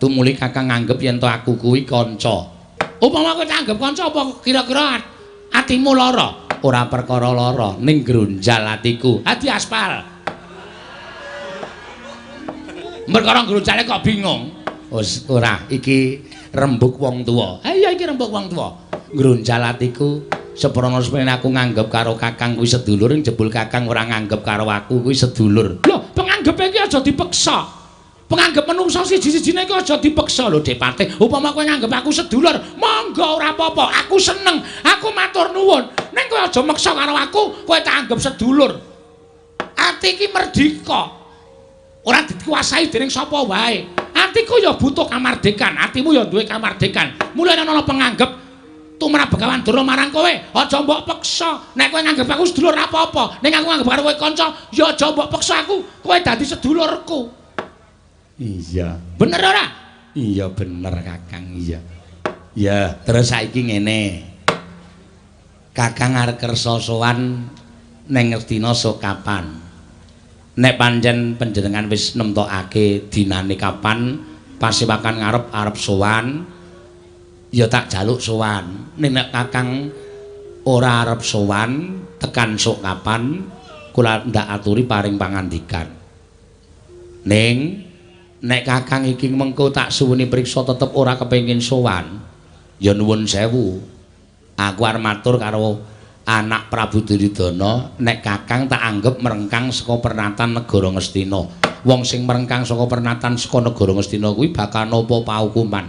Tumuli Kakang nganggep yen to aku kuwi kanca. Upama kowe tak anggep kanca apa kira-kira atimu lara? Ora perkara lara, ning grunjal atiku. Ati aspal. Perkara grunjale kok bingung. Wis ora, iki rembug wong tuwa. Ha iya iki rembug wong tuwa. Grunjal atiku seprana semene aku nganggep karo Kakang kuwi sedulur, jebul Kakang ora nganggep karo aku kuwi sedulur. Lho, penganggepe iki aja dipeksa. Penganggep menungsa siji-sijine iki aja dipeksa lho, Dik Patih. Upama kowe nganggep aku sedulur, monggo ora apa-apa, aku seneng, aku matur nuwun. Ning kowe aja meksa karo aku, kowe tak anggep sedulur. Ati iki merdika. Ora dikuasai dening sapa wae. Atiku ya butuh kamardikan, atimu ya duwe kamardikan. Mulane ana penganggep tumrap Begawan Durna marang kowe, aja mbok peksa. Nek kowe nganggep aku sedulur apa-apa, ning aku nganggep karo kowe kanca, ya aja mbok peksa aku, kowe dadi sedulurku. Iya. Bener ora? Iya bener Kakang, iya. Ya, terus saiki ngene. Kakang arep kersa sowan ning Ngastina sok kapan? Nek pancen panjenengan wis nemtokake dinane kapan, pasewakan ngarep arep sowan, ya tak jaluk sowan. Ning nek Kakang ora arep sowan, tekan sok kapan, kula ndak aturi paring pangandikan. Ning nek Kakang iki mengko tak suwuni priksa tetep ora kepengin sowan, ya nuwun sewu. Aku arep matur karo anak Prabu Duryudana, nek Kakang tak anggep merengkang saka pernatan negara Ngastina. Wong sing merengkang saka pernatan saka negara Ngastina kuwi bakal nampa paukuman.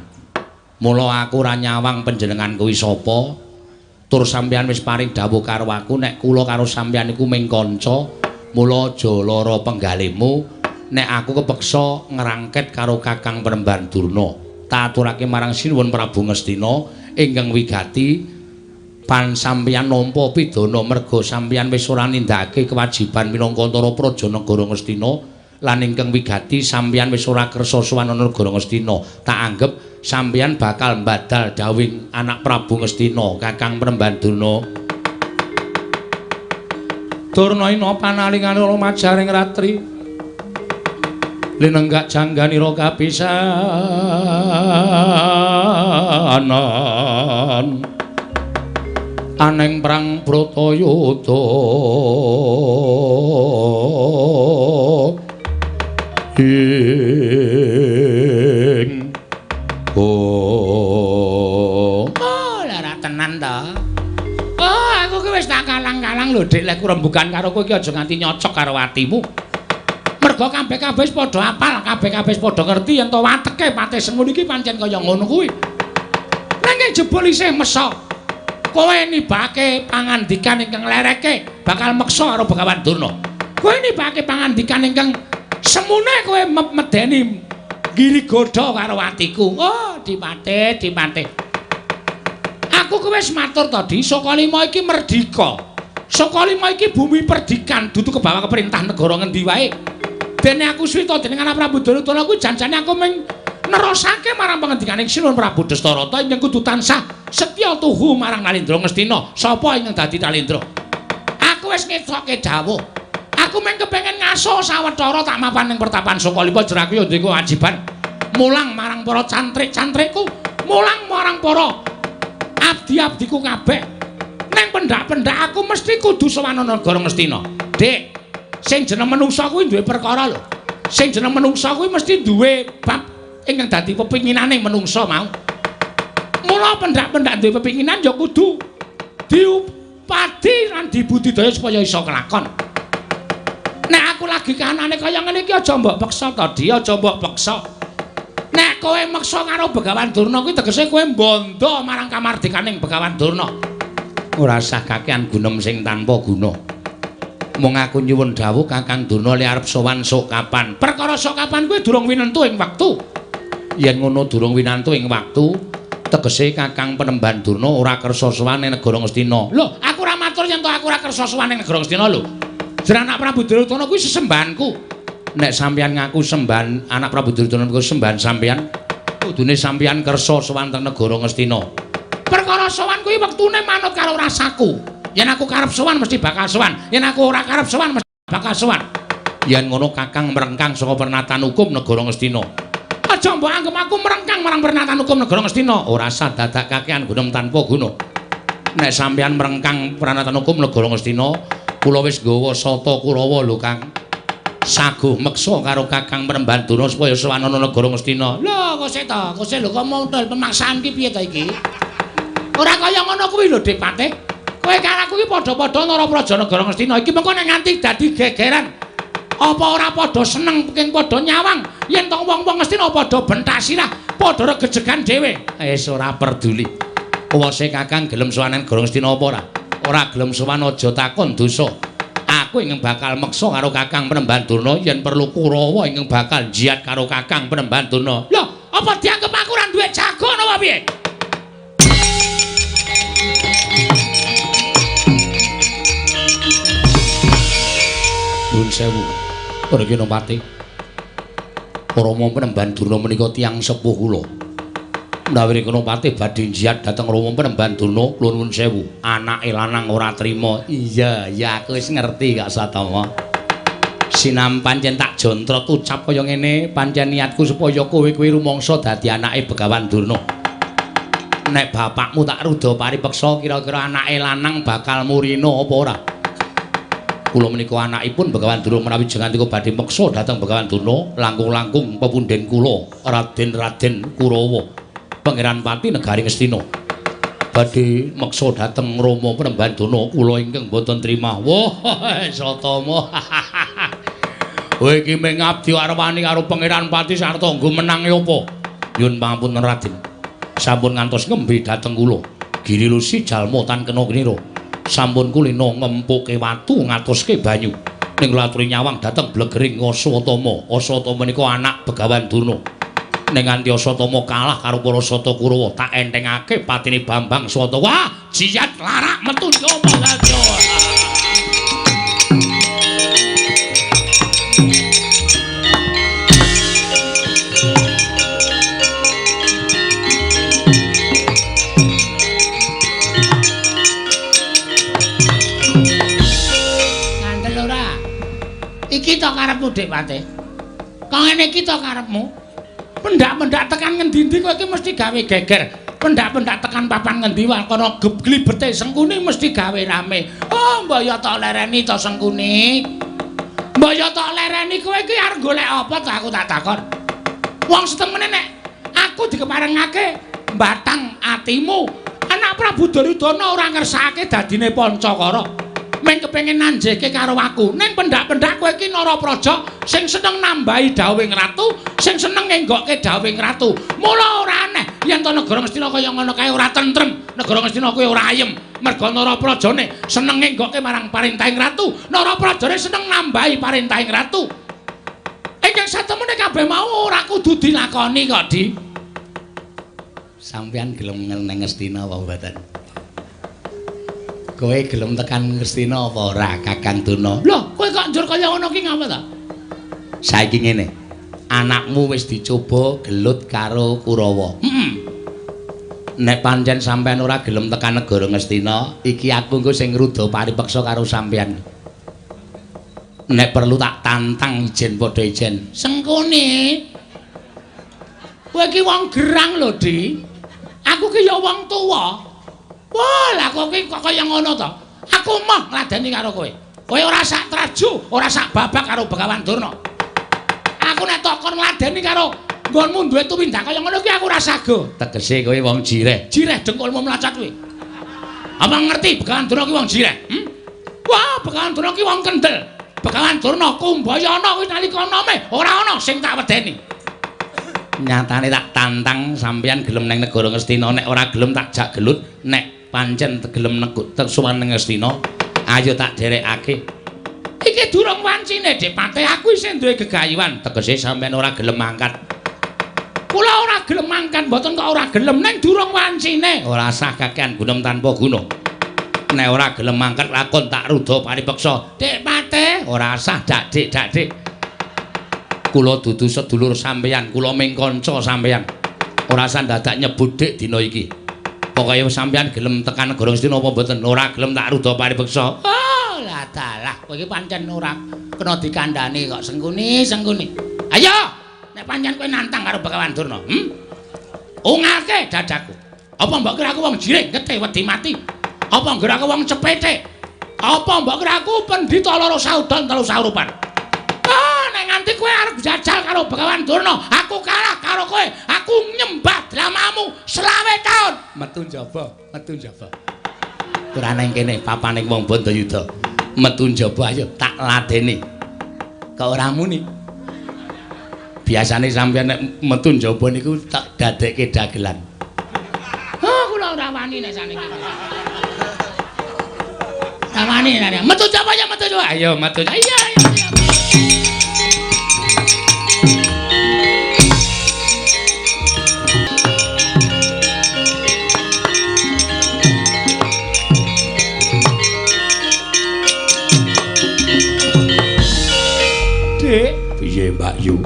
Mula aku ora nyawang panjenengan kuwi sapa. Tur sampeyan wis paring dawuh karo aku nek kula karo sampeyan iku ming kanca, mula aja lara penggalihmu nek aku kepeksa ngrangket karo Kakang Panembahan Durna. Tak aturake marang Sinuwun Prabu Ngastina ingkang wigati pan sampeyan nampa pidana merga sampeyan wis ora nindakake kewajiban minangka antara praja negara Ngastina lan ingkang wigati sampeyan wis ora kersa sowan ana negara Ngastina. Tak anggep sampeyan bakal mbadal dawuhing anak Prabu Ngastina, Kakang Panembahan Durna. Durna ina panalingane lumajaring ratri linenggak jangganira kapisanan aneng prang Bratayuda ing oh lara tenan ta. Oh, aku ki wis tak kalang-kalang lho Dik, lek rembugan karo kowe iki aja nganti nyocok karo atimu. Merga kabeh-kabeh wis padha apal, kabeh-kabeh wis padha ngerti yen to wateke Patih Sengun iki pancen kaya ngono kuwi. Nanging jebul isih mesa. Kowe nibake pangandikan ingkang lereke bakal meksa karo Begawan Durna. Kowe nibake pangandikan ingkang semune kowe medeni giri godha karo atiku. Oh, Dipate, Dipate. Aku kowe wis matur to, Di, Sukalima iki merdika. Sukalima iki bumi perdikan, dudu kebawa keperintah negara ngendi wae. Dene aku swita dening anak Prabu Duryudana kuwi janjane aku mung nerusake marang pangendikaning Sinuwun Prabu Dastarata ingkang kudu tansah setya tuhu marang Nalindra Ngastina. Sapa ingkang dadi Nalindra? Aku wis ngetokke dawuh. Aku mung kepengin ngaso sawetara tak mapan ning pertapan Sukalima jer aku ya duwe kewajiban mulang marang para cantrik-cantrikku, mulang marang para abdi-abdiku kabeh. Ning pendak-pendak aku mesti kudu sowan ana negara Ngastina. Dik, sing jeneng manungsa kuwi duwe perkara lho. Sing jeneng manungsa kuwi mesti duwe bab ingkang dadi pepinginane manungsa mau. Mula pendak-pendak duwe pepinginan ya kudu diupadi lan dibudidaya supaya iso kelakon. Nek aku lagi kahanane kaya ngene iki aja mbok peksa to, Di, aja mbok peksa. Nek kowe meksa karo Begawan Durna kuwi tegese kowe mbondo marang kamardikaning Begawan Durna. Ora sah kakean gunem sing tanpa guna. Mung aku nyuwun dawuh Kakang Durna le arep sowan sok kapan. Perkara sok kapan kuwi durung winentu ing wektu. Yen ngono durung winantu ing wektu, tegese Kakang Panembahan Durna ora kersa sowan ning negara Ngastina. Lho, aku ora matur yen to aku ora kersa sowan ning negara Ngastina lho. Jer anak Prabu Duryudana kuwi sesembahanku. Nek sampeyan ngaku sembahan anak Prabu Duryudana kuwi sembahan sampeyan, kudune sampeyan kersa sowan teng negara Ngastina. Perkara sowan kuwi wektune manut karo rasaku. Yen aku karep sowan mesti bakal sowan, yen aku ora karep sowan mesti bakal sowan. Yen ngono Kakang merengkang saka pernatan hukum negara Ngastina. Aja mbok anggep aku merengkang marang pernatan hukum negara Ngastina. Ora sah dadak kakean gunem tanpa guna. Nek sampeyan merengkang pernatan hukum negara Ngastina, kula wis nggawa sata Kurawa lho Kang. Saguh meksa karo Kakang Panembahan Durna supaya sowan ana negara Ngastina. Lho, kok sik to? Kok sik lho kok model pemaksaan ki piye to iki? Ora kaya ngono kuwi lho, Dik Patih. Kowe karo aku iki padha-padha nara praja negara Ngastina iki mengko nek nganti dadi gegeran. Apa ora padha seneng pengin padha nyawang yen to wong-wong Ngastina padha bentak sirah, padha regejegan dhewe. Wis ora peduli. Kuwase Kakang gelem sowan nang negara Ngastina apa ora? Ora gelem sowan aja takon dosa. Aku ingkang bakal meksa karo Kakang Panembahan Durna yen perlu Kurawa ingkang bakal jihad karo Kakang Panembahan Durna. Lho, apa dianggep aku ora duwe jago napa piye? Nuwun sewu. Reginopati. Rama Panembahan Durna menika tiyang sepuh kula. Menawi Reginopati badhe jihad dhateng Rama Panembahan Durna, kula nuwun sewu. Anake lanang ora trima. Iya, ya aku wis ngerti Kak Satama. Sinam pancen tak jontrot ucap kaya ngene, pancen niatku supaya kowe kuwi rumangsa dadi anake Begawan Durna. Nek bapakmu tak ruda paripeksa, kira-kira anake lanang bakal murina apa ora? Kula menika anakipun Begawan Durna menawi jenengan badhe meksa dhateng Begawan Durna, langkung-langkung pepunden kula Raden-Raden Kurawa, Pangeran Pati negari Ngastina. Badhe meksa dhateng Rama Panembahan Durna, kula ingkang boten trima. Wah, Satama. Kowe iki mung ngabdi arwani karo Pangeran Pati sarta nggo menangi apa? Nyuwun pangapunten Raden. Sampun ngantos ngembe dhateng kula. Girilusi jalma tan kena kinira. Sampun kulina ngempuke watu ngatoske banyu. Ning kula aturi nyawang dhateng blegering Aswatama. Aswatama menika anak Begawan Durna. Ning nganti Aswatama kalah karo para Sata Kurawa, tak entengake patine Bambang Swata. Wah, jiyat larak metu njaba saja. Iki to karepmu, Dik Pate. Kok ngene iki to karepmu? Pendak-pendak tekan ngendi-endi kowe iki mesti gawe geger. Pendak-pendak tekan papan ngendi wae kono glibete Sengkuni mesti gawe rame. Oh, mbok ya tok lereni to Sengkuni. Mbok ya tok lereni kowe iki arep golek apa to aku tak takon. Wong setemene nek aku dikeparengake mbatang atimu, anak Prabu Duryudana ora ngersakake dadine Pancakara. Meng kepengin nanjeke karo aku. Ning pendak-pendak kowe iki Narapraja sing seneng nambahi dawuhing ratu, sing seneng ngenggokke dawuhing ratu. Mula ora aneh yen to negara Ngastina kaya ngono kae ora tentrem, negara Ngastina kuwi ora ayem. Merga Naraprajane seneng ngenggokke marang parentahing ratu, Naraprajane seneng nambahi parentahing ratu. Ingkang satemene kabeh mau ora kudu dilakoni kok, Di. Sampeyan gelem nang Ngastina apa mboten? Kowe gelem tekan Ngastina apa ora, Kakang Durna? Lho, kowe kok njur kaya ngono ki ngapa ta? Saiki ngene. Anakmu wis dicoba gelut karo Kurawa. Heeh. Nek pancen sampean ora gelem tekan negara Ngastina, iki aku engko sing ngruda paripeksa karo sampean. Nek perlu tak tantang ijen padha ijen. Sengkuni. Kowe iki wong gerang lho, Di. Aku ki ya wong tuwa. Wah, lah kok iki kok kaya ngono to? Aku moh ngladeni karo kowe. Kowe ora sak traju, ora sak babak karo Begawan Durna. Aku nek tok kon ngladeni karo nggonmu duwe tumindak kaya ngono ki aku ora sago. Tegese kowe wong jireh. Jireh dengkulmu mlacat kuwi. Apa ngerti Begawan Durna ki wong jireh? Hmm? Wah, Begawan Durna ki wong kendel. Begawan Durna Kumbayana kuwi nalika nome ora ana sing tak wedeni. Nyatane tak tantang sampeyan gelem nang negara Ngastina, nek ora gelem tak jak gelut, nek pancen gelem negut sowan nang Ngastina, ayo tak derekake. Iki durung wancine, Dik Pate, aku isih duwe gegayuhan. Tegese sampeyan ora gelem mangkat. Kula ora gelem mangkat, mboten kok ora gelem, ning durung wancine. Ora sah kakean gunem tanpa guna. Nek ora gelem mangkat lakon tak ruda paripeksa. Dik Pate, ora sah dak dik dak dik. Kula dudu sedulur sampeyan, kula ming kanca sampeyan. Ora sah dadak nyebut dik dina iki. Pokoke sampeyan gelem tekan negara Ngastina apa mboten? Ora gelem tak ruda paripeksa. Oh, lah dalah, kowe iki pancen ora kena dikandhani kok Sengkuni, Sengkuni. Ayo, nek pancen kowe nantang karo Begawan Durna, Ungalke dadaku. Apa mbok kira aku wong jirik getih wedi mati? Apa mbok kira aku wong cepete? Apa mbok kira aku pendhita loro saudon telu saurupan? Ah, nek nganti kowe arep jajal karo Begawan Durna, aku kalah karo kowe. Aku nyembah dramamu 25 taun. Metu njaba, metu njaba. Ora nang kene papaning wong Bandayuda. Metu njaba ayo tak ladeni. Kok ora muni? Biasane sampeyan nek metu njaba niku tak dadekke dagelan. Oh, kula ora wani nek saniki. Ora wani nek. Metu njaba ya metu njaba. Ayo metu. Iya, iya. Dik, piye Mbak Yu?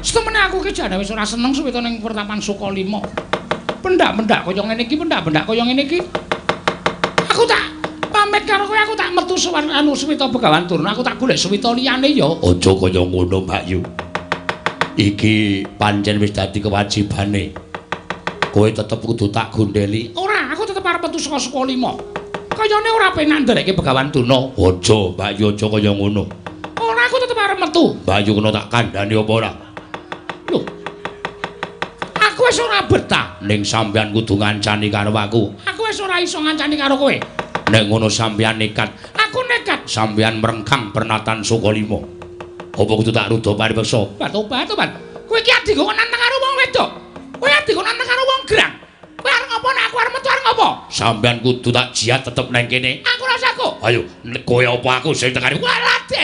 Setemene aku ki jane wis ora seneng suwe to ning pertapan Sukalima. Pendak-pendak kaya ngene iki, pendak-pendak kaya ngene iki. Aku tak pamit karo kowe, aku tak metu sowan anu Suwita Begawan Durna, aku tak golek suwita liyane ya. Aja kaya ngono Mbak Yu. Iki pancen wis dadi kewajibane. Kowe tetep kudu tak gondeli. Ora, aku tetep arep metu saka Sukalima. Kayane ora penak ndereke Begawan Durna. Aja Mbak Yu, aja kaya ngono. Ora, aku tetep arep metu. Mbak Yu kena tak kandhani apa ora? Lho. Aku wis ora betah. Ning sampeyan kudu ngancani karo aku. Aku wis ora iso ngancani karo kowe. Nek ngono sampeyan nekat. Aku nekat. Sampeyan merengkang pernatan Sukalima. Apa kudu tak ruda paripeksa? Tobat, tobat. Kowe iki adi kok nantang karo wong wedok. Kowe adi dikon karo wong gerang. Kowe arep ngopo nek aku arep metu arep ngopo? Sampeyan kudu tak jiat tetep nang kene. Aku ora saku. Ayo, kowe apa aku sing tekani? Walah, Den.